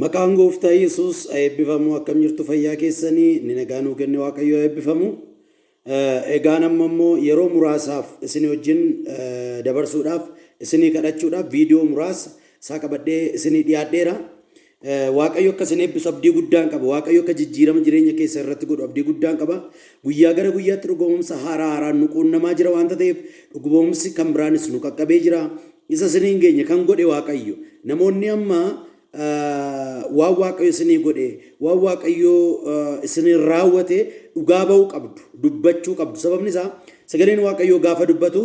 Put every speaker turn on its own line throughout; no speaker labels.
Maqaan gooftaa Yesuus haa eebbifamu. Akkam jirtu fayyaa keessanii? Inni nagaa nuu kenne Waaqayyo haa eebbifamu. Egaan amma immoo yeroo muraasaaf isinii wajjin dabarsuudhaaf isinii kadhachuudhaaf viidiyoo muraasa isaa qabadhee isinii dhiyaadheera. Waaqayyo akka isin eebbisu abdii guddaan qaba. Waaqayyo akka jijjiirama jireenya keessa irratti godhu abdii guddaan qaba. Guyyaa gara guyyaatti dhugoomsa haaraa haaraan nu quunnamaa jira waanta ta'eef dhugoomsi kan biraanis nu qaqqabee jira. Isa isiniin geenye kan godhe Waaqayyo. Namoonni amma waan Waaqayyo isinii godhe, waan Waaqayyo isinii raawwate dhugaa ba'uu qabdu, dubbachuu qabdu. Sababni isaa sagaleen Waaqayyoo gaafa dubbatu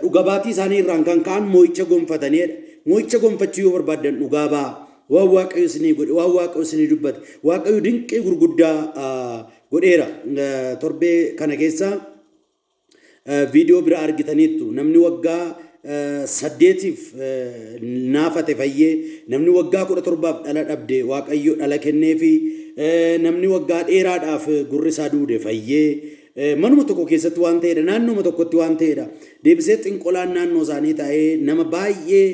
dhuga baatii isaanii irraan kan ka'an mo'icha gonfataniidha. Mo'icha gonfachuu yoo barbaaddan dhugaa ba'aa. Waan Waaqayyo isinii godhe, waan Waaqayyo isinii dubbate. Waaqayyo dinqii gurguddaa godheera. Torbee kana keessa Viidiyoo biraa argitaniittu. Namni waggaa saddeetiif naafate fayyee, namni waggaa 17f dhala dhabde Waaqayyo dhala kenneefi, namni waggaa dheeraadhaaf gurri isaa duude fayyee, manuma tokko keessatti waan ta'edha, naannooma tokkotti waan ta'edha. Deebisee xinqolaan naannoo isaanii taa'ee nama baay'ee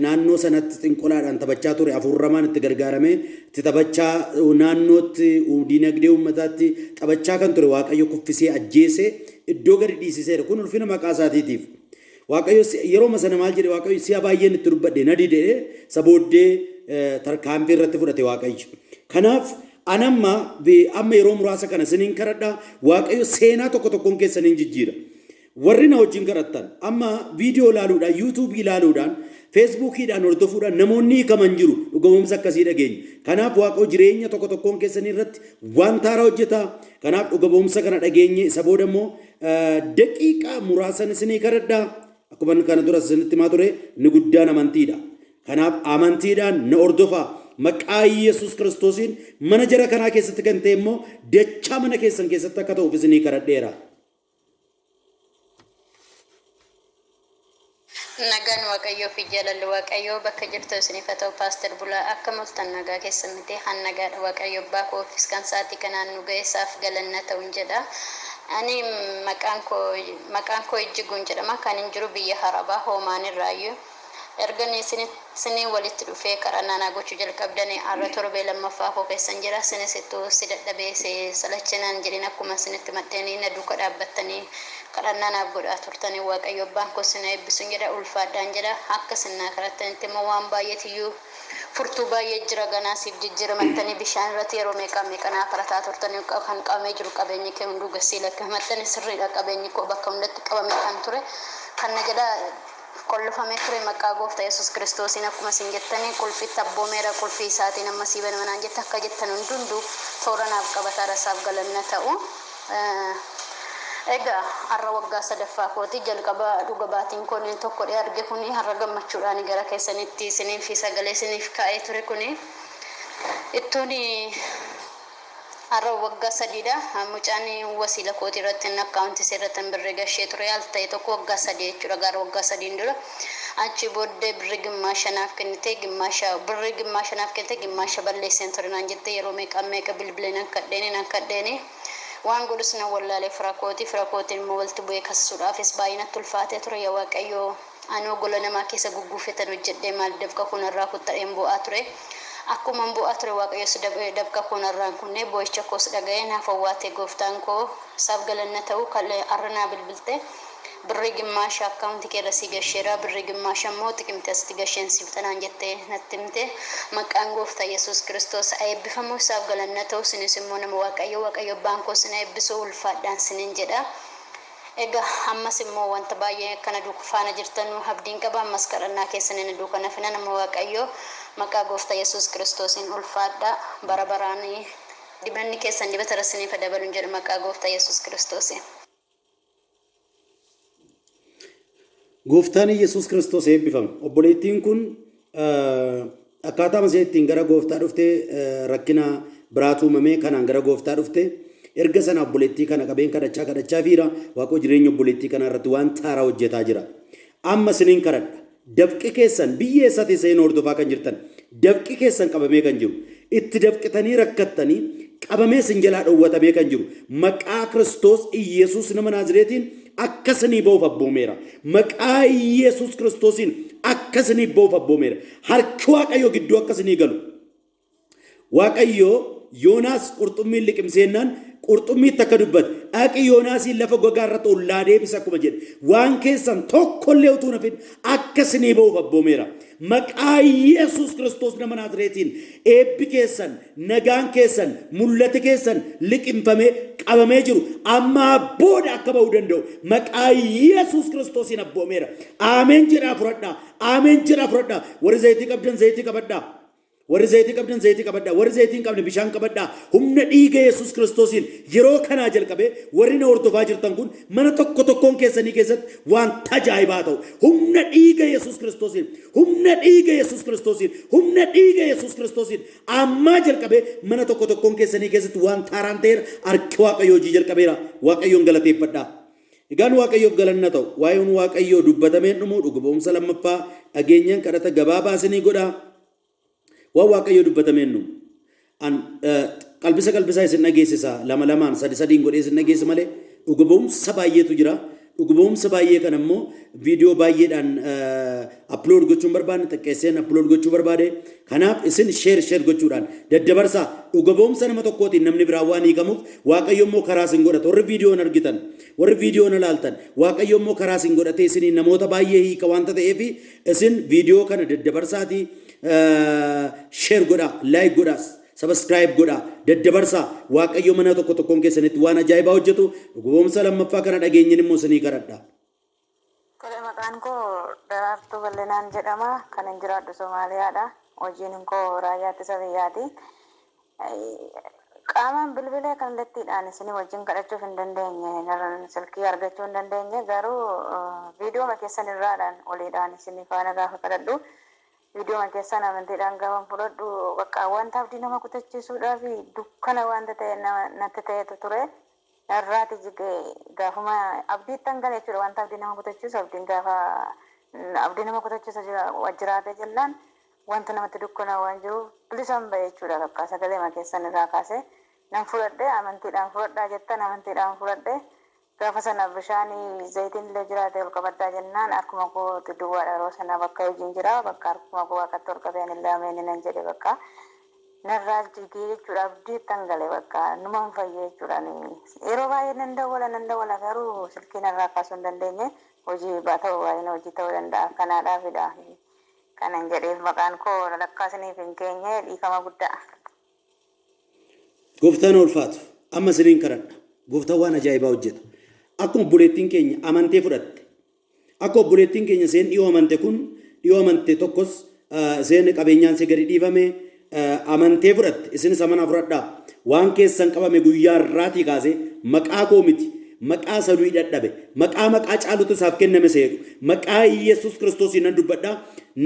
naannoo sanatti xinqolaadhaan taphachaa ture hafuurramaan itti gargaaramee itti taphachaa naannootti diinagdee uummataatti taphachaa kan ture Waaqayyo kuffisee ajjeesee iddoo gadi dhiisiseera. Kun ulfina maqaa isaatiitiif. Waaqayyo yerooma sana maal jedhe Waaqayyo si'a baay'een itti dubbadhe na dide isa booddee tarkaanfii irratti fudhate Waaqayyo. Kanaaf anamma amma yeroo muraasa kana isiniin kadhadha Waaqayyo seenaa tokko tokkoon keessaniin jijjiira. Warri na wajjin kadhattan amma viidiyoo ilaaluudhaan, yuutuubii ilaaluudhaan, feesbuukiidhaan hordofuudhaan namoonni hiikaman jiru. Dhugamoomsa akkasii dhageenya. Kanaaf Waaqayyo jireenya tokko tokkoon keessanii irratti wanta haaraa hojjeta. Kanaaf dhugamoomsa kana dhageenye isa booda immoo daqiiqaa muraasan isinii kadhadha. Akkuma kana dura isinitti himaa ture inni guddaan amantiidha. Kanaaf amantiidhaan na hordofaa. Maqaa Yesuus Kiristoosiin mana jara kanaa keessatti kan ta'e immoo dachaa mana keessan keessatti akka ta'uuf isinii kadhadheera.
Nagaan Waaqayyoo fi jaalalli Waaqayyoo bakka jirtu isiniif haa ta'u Paaster Bulaa akkam oltan nagaa keessan miti han nagaadha Waaqayyo abbaa koofis kan sa'aatii kanaan nu ga'e isaaf galanna ta'un jedha ani maqaan koo maqaan koo Ijjiguun jedhama kan hin jiru biyya Harabaa Hoomaan irraayyuu Ergan isiniin walitti dhufee kadhannaa naa gochuu jalqabdanii har'a torbee lammaffaa koo keessan jira. Isinis ittuu si dadhabee si salache naan jedhin akkuma isinitti madheenii na duuka dhaabbattanii kadhannaa naaf godhaa turtanii Waaqayyo abbaan koo isin haa eebbisun jedha ulfaadhaan jedha. Akka isin naa kadhattanitti immoo waan baay'eetiyyuu furtuu baay'ee jira ganaa siif jijjiiramattanii bishaan irratti yeroo meeqaa meeqa naa kadhataa turtanii kan qabamee jiru qabeenyi kee hunduu gasii lakkifamattanii sirriidha qabeenyi koo bakka hundatti qabamee kan ture kan na jalaa qollofamee ture maqaa gooftaa Yesuus Kiristoosiin akkuma isin jettanii qulfitti abboomeera qulfii isaatiin amma sii banama naan jette akka jettan hundunduu toora naaf qabataara isaaf galanna ta'u. Egaa har'a waggaa sadaffaa kooti jalqaba dhuga baatiin koo inni tokko dhee arge kuni har'a gammachuudhaan gara keessanitti isiniif sagalee isiniif kaa'ee ture kuni ittuun Har'a waggaa sadiidha. Mucaan wasiila kootii irratti akkaawuntii isee irratti birrii gashee ture al ta'e tokko waggaa sadii jechuudha gaara waggaa sadiin dura. Achi booddee birrii gimmaasha naaf kennite gimmaasha birrii gimmaasha naaf kennite gimmaasha balleesseen ture naan jette yeroo meeqa meeqa bilbilee nan kadheeni nan kadheeni waan godhus nan wallaalee fira kootii fira kootiin immoo walitti bu'ee kassasuudhaafis baay'ee natti ulfaatee ture yaa Waaqayyoo Anoo gola namaa keessa gugguufetan hojjedhee maal dafqa koo narraa kuttadheen boo'aa ture. Akkuman boo'aa ture Waaqayyos dafqa koo narraa hin kunne, boo'icha koos dhaga'ee naaf owwaate Gooftaan koo isaaf galanna ta'u har'a naa bilbilte birrii gimmaasha account kee irra sii gasheera birrii gimmaasha immoo xiqimti asitti gasheen sii fixa naan jette natti himte maqaan Gooftaa Yesuus Kiristoos haa eebbifamu isaaf galanna ta'u isinis immoo nama Waaqayyoo Waaqayyo abbaan koo sin haa eebbisu ulfaadhaan sinin jedha. Egaa ammas immoo wanta baay'ee akka na duuka faana jirtanu abdiin qaba, ammas kadhannaa keessaniin na duuka hin hafina, nama Waaqayyoo maqaa Gooftaa Yesuus Kiristoosiin ulfaadhaa, bara baraan dibanni keessan dibata irra isiniif haa dabalun jedha maqaa Gooftaa Yesuus Kiristoosiin.
Gooftaan Yesuus Kiristoos eebbifamu. Obboleettiin kun akkaataa ishee ittiin gara gooftaa dhufte rakkina biraatu uumamee kanaan gara gooftaa dhufte. Erga sana obboleettii kana qabeen kadhachaa kadhachaa fiira waaqoo jireenya obboleettii kanaa irratti waan haaraa hojjetaa jira. Amma isiniin kadhadha. Dafqi keessan biyya eessaa teessanii nu hordofaa kan jirtan dafqi keessan qabamee kan jiru itti dafqitanii rakkattanii qabamee isin jalaa dhowwatamee kan jiru maqaa Kiristoos Iyyasuus nama Naazireetiin akka isinii ba'uuf abboomeera. Maqaa Iyyasuus Kiristoosiin akka isiniif ba'uuf abboomeera. Harki Waaqayyoo gidduu akka isinii galu. Waaqayyo Yoonaas qurxummiin liqimseennaan qurxummiitti akka dubbate, dhaqi Yoonaasiin lafa gogaa irratti ollaa deebisi akkuma jedhe, waan keessan tokkollee utuu hin hafin akka isinii ba'uuf abboomeera. Maqaa Yesuus Kiristoos nama Naazreetiin eebbi keessan, nagaan keessan, mul'ati keessan liqimfamee qabamee jiru ammaa booda akka ba'uu danda'u maqaa Yesuus Kiristoosiin abboomeera. Aameen jedhaa fudhadhaa. Aameen jedhaa fudhadhaa. Warri zayitii qabdan zayitii qabadhaa. Warri zayitii qabdan zayitii qabadhaa. Warri zayitii hin qabne bishaan qabadhaa. Humna dhiiga Yesuus Kiristoosiin yeroo kanaa jalqabee warri na hordofaa jirtan kun mana tokko tokkoon keessanii keessatti waan ajaa'ibaa ta'u. Humna dhiiga Yesuus Kiristoosiin, humna dhiiga Yesuus Kiristoosiin, humna dhiiga Yesuus Kiristoosiin ammaa jalqabee mana tokko tokkoon keessanii keessatti waan haaraan ta'eera. Harki Waaqayyoo hojii jalqabeera. Waaqayyoon galateeffadhaa. Egaan Waaqayyoof galanna ta'u. Waa'een Waaqayyoo dubbatameen dhumuu dhuga ba'umsa lammaffaa dhageenyaan kadhata gabaabaa isinii godhaa. Waan Waaqayyoo dubbatameen dhumu. An qalbisa qalbisaa isin dhageessisa lama lamaan sadi sadiin godhee isin dhageessa malee dhuga ba'umsa baay'eetu jira. Dhuga ba'umsa baay'ee kana immoo viidiyoo baay'eedhaan upload gochuu hin barbaanne xiqqeesseen upload gochuu barbaade. Kanaaf isin share share gochuudhaan daddabarsaa dhuga ba'umsa nama tokkootiin namni biraa waan hiikamuuf Waaqayyo immoo karaa isin godhata. Warri viidiyoon argitan, warri viidiyoon ilaaltan, Waaqayyo immoo karaa isin godhatee isinii namoota baay'ee hiika waanta ta'eef isin viidiyoo kana daddabarsaatii share godhaa, like godhaa, subscribe godhaa, daddabarsaa. Waaqayyo mana tokko tokkoon keessanitti waan ajaa'ibaa hojjetu dhuga ba'umsa lammaffaa kana dhageenyin immoo isinii kadhadha.
Tole maqaan koo Daraartuu Bal'inaan jedhama. Kanin jiraadhu Somaaliyaadha. Hojiin koo raayyaa ittisa biyyaati. Qaamaan bilbilee kallattiidhaan isinii wajjin kadhachuuf hin dandeenye. Silkii argachuu hin dandeenye. Garuu viidiyooma keessan irraadhaan oliidhaan isinii faana gaafa kadhadhu viidiyooma keessan amantiidhaan gaafa fudhadhu bakka wanta abdii nama kutachiisuudhaa fi dukkana wanta ta'e natti ta'etu ture. Narraati jige gaafuma abdiittan gale jechuudha wanta abdii nama kutachiisu abdiin gaafa abdii nama kutachiisa jiraate jennaan wanta namatti dukkanaa waan jiruuf bilisan ba'e jechuudha bakka sagaleema keessan irraa kaasee nan fudhadhe amantiidhaan fudhadhaa jettan amantiidhaan fudhadhe gaafa sana bishaanii zayitiin illee jiraate ol qabadhaa jennaan harkuma kooti duwwaadha yeroo sana bakka hojiin jira bakka harkuma koo waaqatti ol qabeen illee ameen nan jedhe bakka narraa jigee jechuudha abdiittan gale bakka numan fayye jechuudha yeroo baay'ee nan dawwala nan dawwala garuu silkii narraa kaasuu hin dandeenye hojii ta'uu baay'ina hojii ta'uu danda'a kanaadhaafidha kanan jedheef maqaan koo lakkaa isiniif hin keenye dhiifama guddaa.
Gooftaan ulfaatu. Amma isiniin kadhadha. Gooftaan waan ajaa'ibaa hojjeta. Akkuma obboleettiin keenya amantee fudhatte. Akka obboleettiin keenya isheen dhiyoo amante kun dhiyoo amante tokkos isheen qabeenyaan ishee gadi dhiifame amantee fudhatte. Isinis amanaa fudhadhaa. Waan keessan qabame guyyaa irraatii kaasee maqaa koo miti. Maqaa saduu dadhabe. Maqaa maqaa caalutu isaaf kenname seeru. Maqaa Yesuus Kiristoosiin nan dubbadhaa.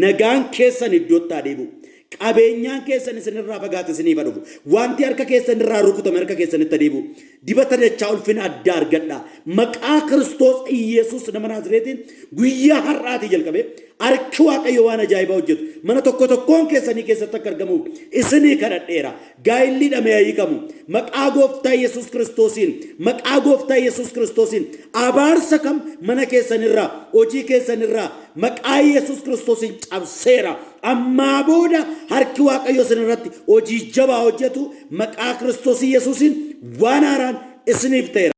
Nagaan keessan iddootti haa deebi'u. Qabeenyaan keessan isinirraa fagaate isiniif haa dhufu. Wanti harka keessan irraa rukutame harka keessanitti haa deebi'u. Dibata dachaa ulfina addaa argadhaa. Maqaa Kiristoos Iyesuus nama Naazreetiin guyyaa har'aatii jalqabee harki Waaqayyo waan ajaa'ibaa hojjetu mana tokko tokkoon keessanii keessatti akka argamuuf isinii kadhadheera. Gaa'illi hidhame haa hiikamu. Maqaa Gooftaa Yesuus Kiristoosiin, maqaa Gooftaa Yesuus Kiristoosiin abaarsa kam mana keessanirraa, hojii keessanirraa maqaa Yesuus Kiristoosiin cabseera. Ammaa booda harki Waaqayyo isinirratti hojii jabaa hojjetu maqaa Kiristoos Yesuusiin waan haaraan isiniif ta'eera.